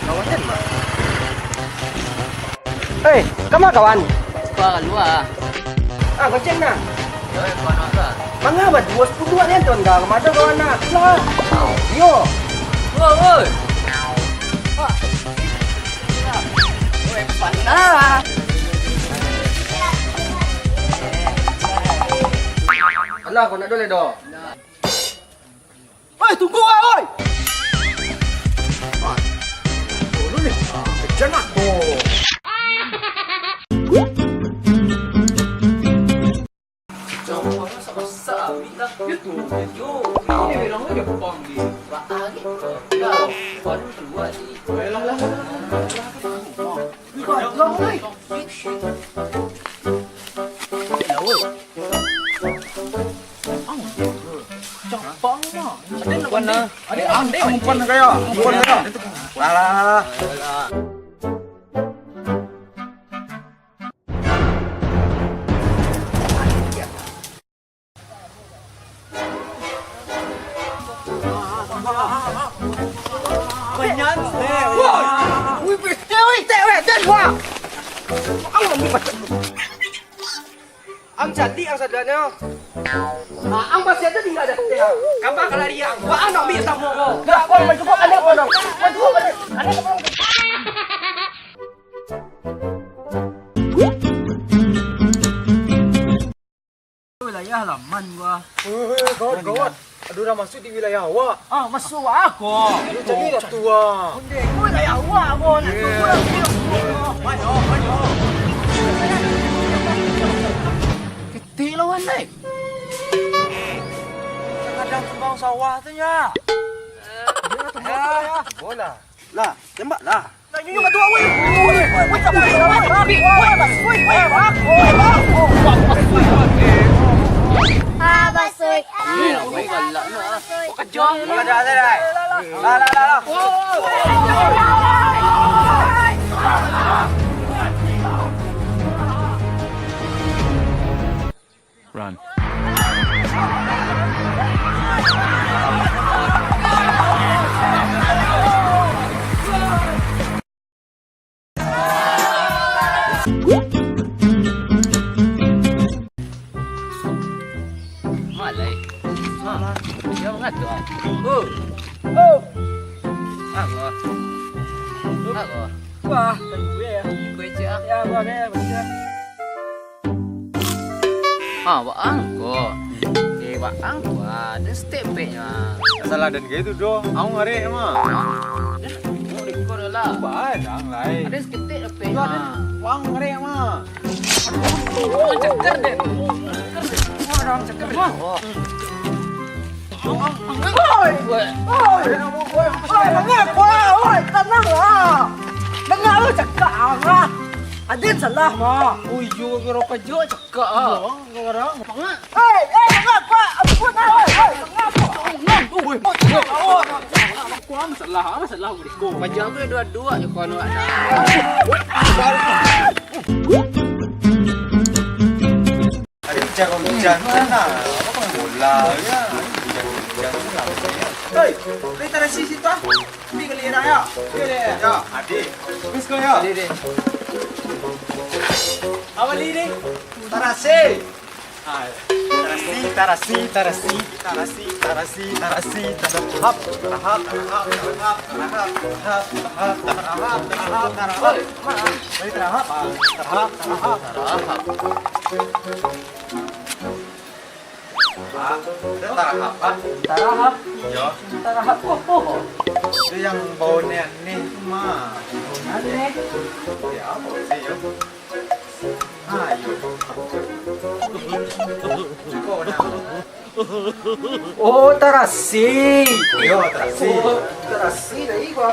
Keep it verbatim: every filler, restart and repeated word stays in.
Kawan kan, Mak? Eh, kama kawan? Kalua. Ah, macam nah. Yo, kawan lah. Manga baduo sapuluah ni, tuan, dah. Mado kawan nak. Lah. Yo. Woi, woi. Woi, panas. Alah, kau nak dulu dah. Oi, tunggu ah, oi! Oi, turun ni. Kejar nak, boh. Jangan masak-masak, ambil lah. Yo, yo. Ini bilang aja pang di. Baik, baru dua ni. Ayolah, lah, lah, lah, lah. Ih, kacau, oi. Oi. Ang, capang mah. Ada nak umpan lah. Ada nak umpan. Ang, umpan kaya, umpan kaya. Alah. Ang caliak ang sadonyo. Ah, ang masih ado tingga dah. Kapa ka lari ang? Wah, ang nak ambiak samo ko. Dah, kau maju kau, aneh kau dong. Maju kau, aneh. Aneh kau. Wilayah laman gua. Weh, weh, gawat, gawat. Ada urang masuk di wilayah awak. Ah, masuk awak ko. Cari lah tu, ah. Ondeh, wilayah awak ko. Nak tunggu lah. Maju, maju. Ketik lawan, dek. Kadang tumbang sawah tu, ya. Ya, ya. Bola. Lah, tembak lah. Lah, nyunyuk kat tu, weh. Weh, weh, weh, weh, weh, weh, weh, weh, weh, weh, weh, weh, weh, weh, weh. Ah, basuh. Weh, weh, galak nak. Kau kejar. Lah, lah, lah, lah. Lah, lah, lah, lah. Run. Malai. Ha. Dia mengatu. Oh. Oh. Apa? Apa? Wah, tunggu ya. Ikut je ah. Ya, gua ya, betul. Ah, waang ko. Eh, waang ko, ah, den step back nyo. Salah den gitu doh. Ang ngarek mah. Dah, mau record lah. Bah, dah lai. Ada seketik dapek mah. Waang ngarek mah. Aduh, cakar deh. Cakar deh. Wah, orang cakar. Wah. Oi! Oi! Oi! Oi, manga ko lah, oi! Tanang lah! Danga lah cakak ang lah! Aden salah mah! Oh iyo, kiro paja cakak ah! Iyo, urang. Manga? Hei! Hei, manga ko? Ampun lah, oi! Oi, manga ko? Oi! Oi! Oi! Ko ang salah, ang salah, bro. Paja ko dua-dua je ko anu. Ada bincang-bincang tu nah. Apa main bola je? Bincang-bincang tu lah maksudnya. Hei, ni tarasi situ ah. Ni kali nak ya. Ni dia. Ya, adik. Terus kau ya. Adik, adik. Apa ni ni? Tarasi. Ah, tarasi, tarasi, tarasi, tarasi, tarasi, tarasi, tarahap, tarahap, tarahap, tarahap, tarahap, tarahap, tarahap, tarahap, tarahap, tarahap. Mana? Tadi tarahap, ah, tarahap, tarahap, tarahap. Ah, ada tarahap, ah? Tarahap? Iyo. Tarahap, oh, oh. Itu yang bau aneh-aneh tu mah. Aneh? Ya, apa sih, yo? Ah, iyo. Kau nak? Oh, tarasi. Iyo, tarasi. Oh, tarasi dari gua.